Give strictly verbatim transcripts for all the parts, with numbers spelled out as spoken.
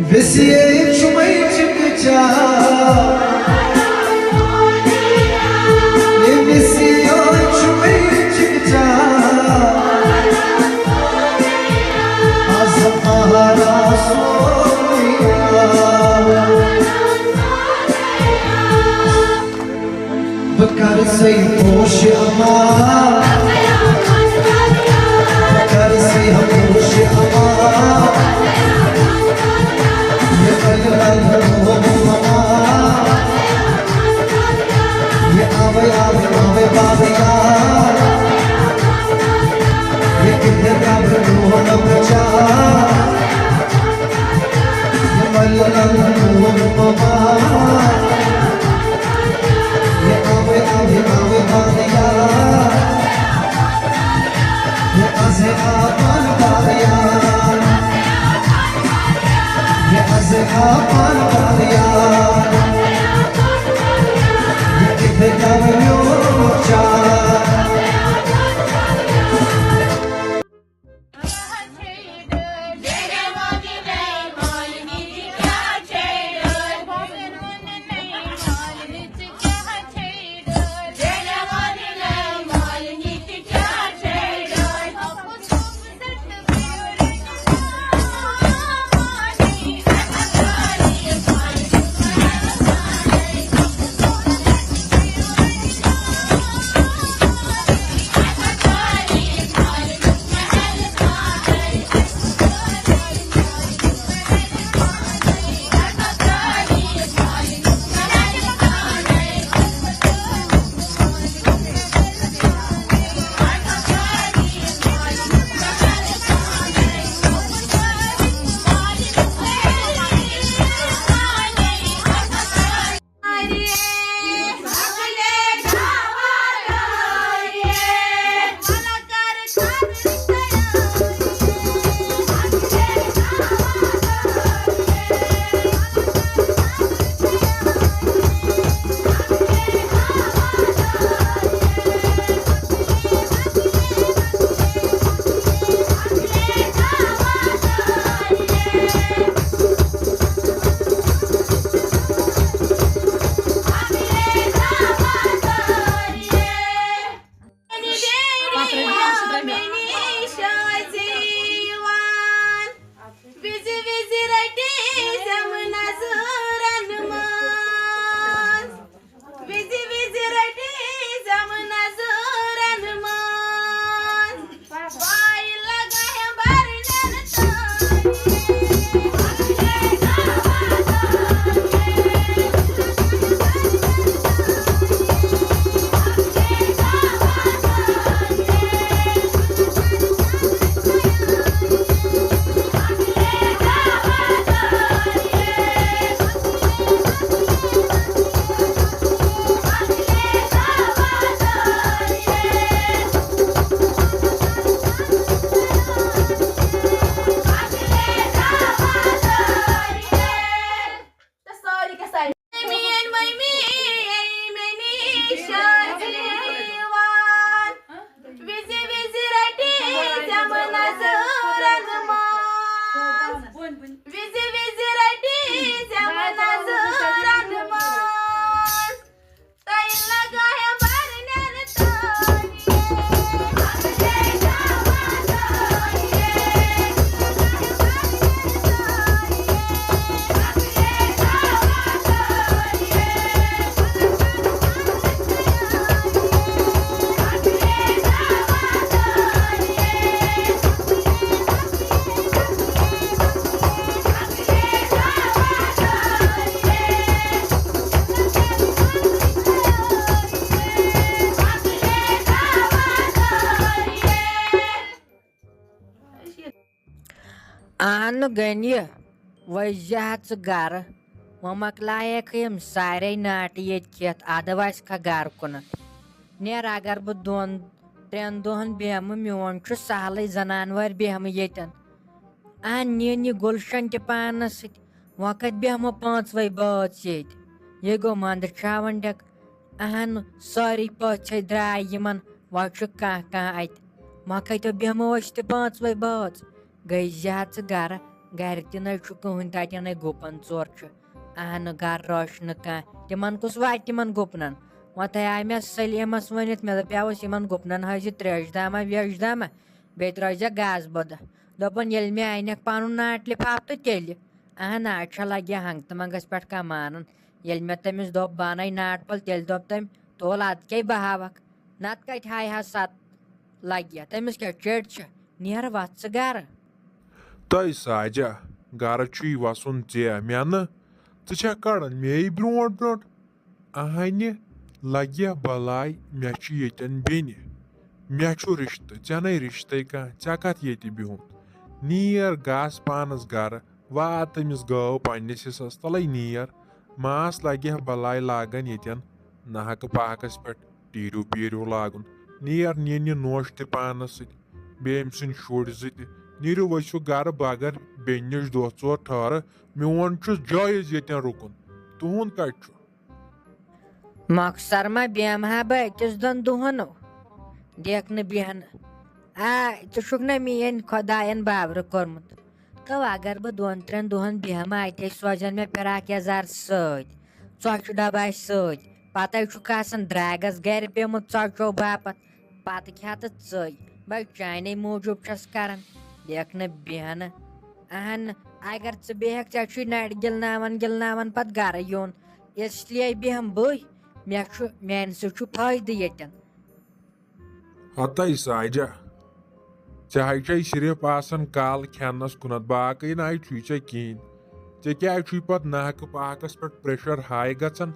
ویسیے چھُمے چِکچا، A ویسیے چھُمے چِکچا، از آرا سوریا۔ بہٕ کَرٕ سَے پوشہِ اَما، بہٕ کَرٕ سَے پوشہِ اَما۔ یہِ بَنہِ لَلہٕ لوم اَما۔ یہِ آوَے، آوَے، آوَے بابہٕ یار۔ یہِ کِتھٕ کَمرٕ لوم بَچا۔ یہِ بَنہِ لَلہٕ لوم اَما۔ یہ آوے، آوے، آوے باریا۔ یہ آزے آپان باریا۔ یہ آزے آپان باریا۔ یہ کتنے کامیو چار۔ وِزِ وِزِ رَٹہِ زٮ۪م نظرن منٛز۔ وِزِ وِزِ رَٹہِ زٮ۪م نظرن منٛز۔ وایہِ لگایَم بَرنٮ۪ن تٲنۍ۔ میٲنۍ مٔمی آیہِ مےٚ نِش آز یِوان۔ وِزِ وِزِ رَٹہِ زٮ۪م نظرن منٛز۔ وِزِ وِزِ رَٹہِ زٮ۪م نظرن منٛز۔ تۄہہِ لگایَم بَرنٮ۪ن تٲنۍ۔ اہن گٔنہِ، وۄنۍ زِ ہا ژٕ گرٕ۔ وۄنۍ مۄکلایکھ یِم سارے ناٹہٕ ییٚتہِ کھٮ۪تھ، اَدٕ وَسہِ کھا گرٕ کُنتھ۔ نیر، اگر بہٕ دۄن ترٛٮ۪ن دۄہن بیٚہمہٕ، میون چھُ سہلٕے، زنانوارِ بیٚہمہٕ ییٚتٮ۪ن۔ اہن نِن یہِ گُلشن تہِ پانس سۭتۍ۔ وۄنۍ کتہِ بیٚہمو پانٛژوے بٲژ ییٚتہِ؟ یہِ گوٚو مندر چھاون ڈٮ۪ک۔ اہن، سٲری پٔژھۍ درٛاے یِمن، وۄنۍ چھُ کانٛہہ کانٛہہ اتہِ۔ وۄنۍ کتہِ بیٚہمو أسۍ تہِ پانٛژوے بٲژ؟ گٔے زِ ہا ژٕ گرٕ، گرِ تہِ نَے چھُ کٕہٕنۍ، تَتٮ۪نَے گُپن ژور چھِ۔ اہنہٕ، گرٕ روش نہٕ کانٛہہ، تِمن کُس واتہِ تِمن گُپنن؟ وۄنۍ تھایاے مےٚ سلیمس ؤنِتھ، مےٚ دپیاوُس، یِمن گُپنن ہٲیزِ تریشہِ دامہ ویشہِ دامہ، بیٚیہِ ترٲیزٮ۪کھ گاسہٕ بۄدہ۔ دوٚپُن، ییٚلہِ مےٚ انکھ پنُن ناٹہِ لفافہٕ تہٕ تیٚلہِ۔ اہن، آز چھا لگہِ ہنٛگتہٕ منٛگس پٮ۪ٹھ کانٛہہ مانُن؟ ییٚلہِ مےٚ تٔمِس دوٚپ، بہٕ انَے ناٹہِ پھوٚل، تیٚلہِ دوٚپ تٔمۍ، تُل، ادٕ کیٛاہ بہاوکھ؟ نتہٕ کتہِ ہایہِ ہا ست لگہِ؟ تٔمِس کیٛاہ چیٚٹۍ چھِ؟ نیر وَتھ ژٕ گرٕ۔ تۄہہِ ساجہ، گرٕ چھُے وَسُن ژےٚ، مےٚ نہٕ؟ ژٕ چھَکھ کَڑان مے برونٛٹھ برونٛٹھ۔ اہنہِ، لگہِ بلاے، مےٚ چھِ ییٚتٮ۪ن بیٚنہِ۔ مےٚ چھُ رِشتہٕ، ژےٚ نَے رِشتَے کانٛہہ، ژےٚ کَتھ ییٚتہِ بِہُن؟ نیر گژھ پانَس گرٕ، وات تٔمِس گٲو پنٛنِس حِصَس تَلَے نیر۔ ماس لگہِ بلاے لاگَن ییٚتٮ۪ن ناحقہٕ پاکَس پٮ۪ٹھ ٹیٖرِو پیٖرِو لاگُن۔ نیر نِنہِ نوش تہِ پانَس سۭتۍ، بیٚیہِ أمۍ سٕنٛدۍ شُرۍ زٕ تہِ۔ نیٖرِو ؤسِو گرٕ، بہٕ اگر بیٚنہِ نِش دۄہ ژور ٹھہرٕ، میون چھُ جٲیِز ییٚتٮ۪ن رُکُن۔ تُہُنٛد کَتہِ چھُ؟ مۄخصر ما بیٚہمہٕ ہا بہٕ أکِس دۄن دۄہن؟ دیکھ نہٕ بیٚہنہٕ۔ آ، ژٕ چھُکھ نہ میٲنۍ خۄداین بابرٕ کوٚرمُت۔ تو اگر بہٕ دۄن ترٛٮ۪ن دۄہن بیٚہمہٕ اتے، سوزن مےٚ فراق یزار سۭتۍ، ژۄچہِ ڈبہٕ آسہِ سۭتۍ، پتے چھُکھ آسان درٛاگس گرِ پیومُت ژۄچو باپتھ، پتہٕ کھٮ۪تہٕ ژٕے۔ بہٕ چانے موٗجوٗب چھَس کران، دیکھ نہٕ بیٚہنہٕ۔ اہن، اگر ژٕ بیٚہکھ، ژےٚ چھُے نرِ گِلناوان گِلناوان پتہٕ گرٕ یُن، اس لیے بیٚہمہٕ بٕے۔ مےٚ چھُ، میانہِ سۭتۍ چھُ فٲیدٕ ییٚتٮ۪ن۔ ہتے ساجہ، ژےٚ ہاے چھے صرف آسان کالہٕ کھٮ۪نس کُنتھ، باقٕے نہ چھُے ژےٚ کِہینۍ۔ ژےٚ کیازِ چھُے پتہٕ ناحقہٕ پاکس پٮ۪ٹھ pressure high گژھان؟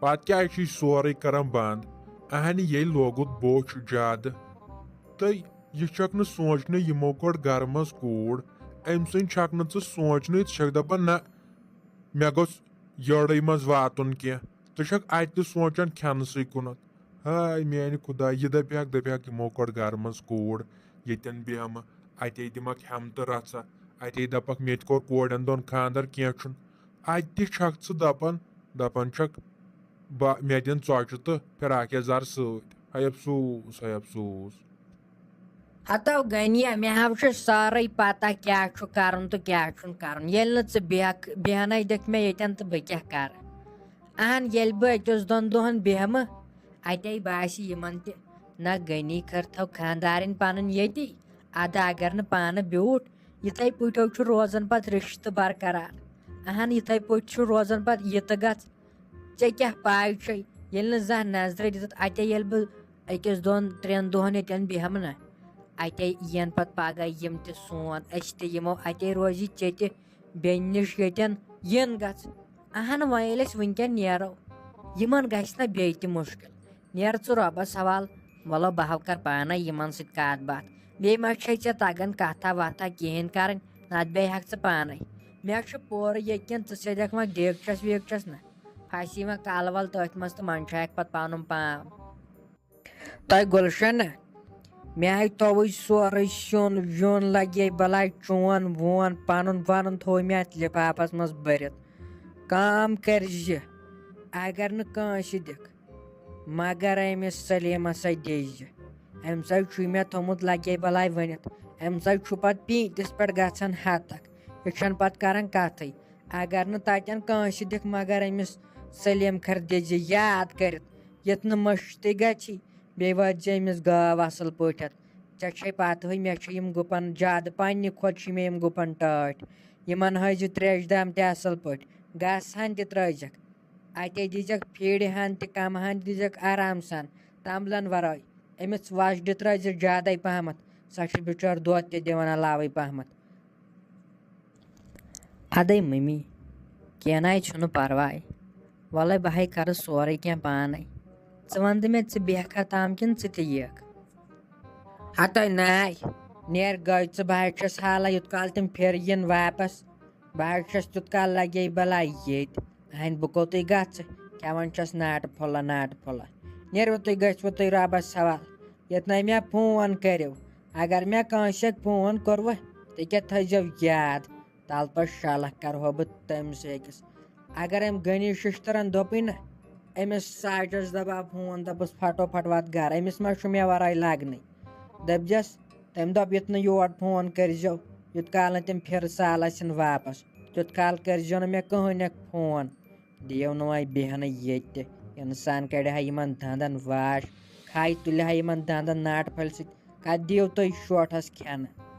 پتہٕ کیازِ چھُے سورُے کران بنٛد؟ اہنہِ، ییٚلہِ لوگُت بوچھ زیادٕ۔ تہٕ یہِ چھکھ نہٕ سونٛچنٕے، یِمو کٔڑ گرٕ منٛز کوٗر، أمۍ سٕنٛدۍ چھکھ نہٕ ژٕ سونٛچنٕے، ژٕ چھکھ دپان، نہ، مےٚ گوٚژھ یٔڑٕے منٛز واتُن کینٛہہ۔ ژٕ چھکھ اتہِ تہِ سونٛچان کھٮ۪نسٕے کُنتھ۔ ہاے میانہِ خۄدایہِ، یہِ دپہِ ہاکھ، دپہِ ہاکھ، یِمو کٔڑ گرٕ منٛز کوٗر، ییٚتٮ۪ن بیٚہمہٕ، اتے دِمکھ ہٮ۪متہٕ رژھا، اتے دپکھ، مےٚ تہِ کوٚر کورٮ۪ن دۄن خانٛدر، کینٛہہ چھُنہٕ۔ اتہِ تہِ چھکھ ژٕ دپان، دپان چھکھ، بہ، مےٚ دِن ژۄچہِ تہٕ فراک یزار سۭتۍ۔ ہے افسوس، ہے افسوس۔ ہتو غنیہ، مےٚ ہاو چھُ سٲرٕے پتہ کیٛاہ چھُ کرُن تہٕ کیٛاہ چھُنہٕ کرُن۔ ییٚلہِ نہٕ ژٕ بیٚہکھ، بیٚہنے دِکھ مےٚ ییٚتٮ۪ن تہٕ بہٕ کیٛاہ کرٕ؟ اہن، ییٚلہِ بہٕ أکِس دۄن دۄہن بیٚہمہٕ، اتے باسہِ یِمن تہِ، نہ غنی کٔرتھو خاندارِنۍ پنٕنۍ ییٚتی۔ ادٕ اگر نہٕ پانہٕ بیوٗٹھ، یِتھے پٲٹھۍ چھُ روزان پتہٕ رشتہٕ برقرار۔ اہن، یِتھے پٲٹھۍ چھُ روزان پتہٕ یہِ تہٕ گژھ۔ ژےٚ کیٛاہ پاے چھے، ییٚلہِ نہٕ زانٛہہ نظرے دِژٕتھ، اتے ییٚلہِ بہٕ أکِس دۄن ترٛٮ۪ن دۄہن ییٚتٮ۪ن بیٚہمہٕ نہ، اتے یِن پتہٕ پگاہ یِم تہِ سون، أسۍ تہِ یِمو، اتے روزِ ژےٚ تہِ بیٚنہِ نِش ییٚتٮ۪ن۔ یِن گژھ۔ اہن، وۄنۍ ییٚلہِ أسۍ وٕنکٮ۪ن نیرو، یِمن گژھِ نہ بیٚیہِ تہِ مُشکل۔ نیر ژٕ رۄبس حوال، وَلو بہٕ ہاو کر پانے یِمن سۭتۍ کتھ باتھ۔ بیٚیہِ ما چھے ژےٚ تگان کتھا وتھا کِہینۍ کرٕنۍ، نتہٕ بیٚیہِ ہٮ۪کھ ژٕ پانے۔ مےٚ چھُ پورٕ یقین ژٕ سیدکھ وۄنۍ ڈیکچس ویکچس نہ۔ پھسی وۄنۍ کالہٕ ول تٔتھۍ منٛز تہٕ منٛدچھایکھ پتہٕ پنُن پان۔ تۄہہِ گُلشن، مےٚ ہاے توے سورُے سیُن ویُن لگے بلاے چون وون پنُن پنُن تھوو مےٚ اتھ لفافس منٛز بٔرِتھ۔ کٲم کٔرۍ زِ، اگر نہٕ کٲنٛسہِ دِکھ، مگر أمِس سلیمس سۭتۍ دِزِ۔ أمۍ سۭتۍ چھُے مےٚ تھوٚمُت لگے بلاے ؤنِتھ۔ أمۍ سۭتۍ چھُ پتہٕ پیٖنتِس پٮ۪ٹھ گژھان ہتکھ۔ یہِ چھَنہٕ پتہٕ کران کتھٕے۔ اگر نہٕ تتٮ۪ن کٲنٛسہِ دِکھ، مگر أمِس سلیم کھر دِزِ یاد کٔرِتھ، یتھ نہٕ مٔشتٕے گژھی۔ بیٚیہِ وٲتۍ زِ أمِس گٲو اصل پٲٹھۍ۔ ژےٚ چھے پتہٕے، مےٚ چھِ یِم گُپن زیادٕ، پننہِ کھۄتہٕ چھِ مےٚ یِم گُپن ٹٲٹھۍ۔ یِمن ہٲیزِ تریشہِ دام تہِ اصل پٲٹھۍ، گاسہٕ ہن تہِ ترٲیزٮ۪کھ۔ اتے دیٖزٮ۪کھ فیٖڈِ ہن تہِ، کمہٕ ہن تہِ دیٖزٮ۪کھ آرام سان، تمبلن ورٲے۔ أمِس وژھ دِتھ ترٲیزِ زیادے پہمتھ، سۄ چھِ بِچٲر دۄد تہِ دِوان علاوے پہمتھ۔ ادے ممی، کینٛہہ ناے چھُنہٕ پرواے، وَلَے بہٕ ہَے کَرٕ سورُے کینٛہہ پانَے۔ ژٕ وَن تہٕ مےٚ، ژٕ بیٚہکھا تام کِنہٕ ژٕ تہِ یِکھ؟ ہَتَے ناے، نیر گٔے ژٕ، بہٕ ہَے چھَس حالہ یُت کال تِم پھِرٕ یِن واپَس، بہٕ ہَے چھَس تیُت کال لَگے بَلاے ییٚتہِ۔ اَہَنہِ بہٕ کوٚتُے گژھٕ، کھٮ۪وان چھَس ناٹہٕ پھوٚلہ ناٹہٕ پھوٚلہ۔ نیروٕ تُہۍ، گٔژھِوٕ تُہۍ رۄبَس حوال۔ ییٚتہِ نَے مےٚ فون کٔرِو، اگر مےٚ کٲنٛسہِ سۭتۍ فون کوٚروٕ، تہِ کیٛاہ تھٲیزیو یاد۔ تَلہٕ پَتہٕ شالَکھ کَرٕہو بہٕ تٔمِس أکِس۔ اگر أمۍ غنی شِشتٕرَن دوٚپُے نہ، أمِس ساجَس دَباو فون، دَپُس پھٹو پھٹ وات گَرٕ، أمِس ما چھُ مےٚ وَرٲے لَگنٕے۔ دٔپۍزٮ۪س، تٔمۍ دوٚپ یُتھ نہٕ یور فون کٔرۍزیو، یوٚت کال نہٕ تِم پھِرٕ سال آسن واپس، تیوٚت کال کٔرۍزیو نہٕ مےٚ کٕہٕنۍ اکھ فون۔ دِیِو نہٕ وۄنۍ بیٚہنہٕ ییٚتہِ تہِ۔ اِنسان کَڑِ ہا یِمَن دَنٛدَن واش، کھَے تُلہِ ہا یِمَن دَنٛدَن ناٹہٕ پھٔلۍ سۭتۍ۔ کَتھ دِیِو تُہۍ شوٹھَس کھٮ۪نہٕ؟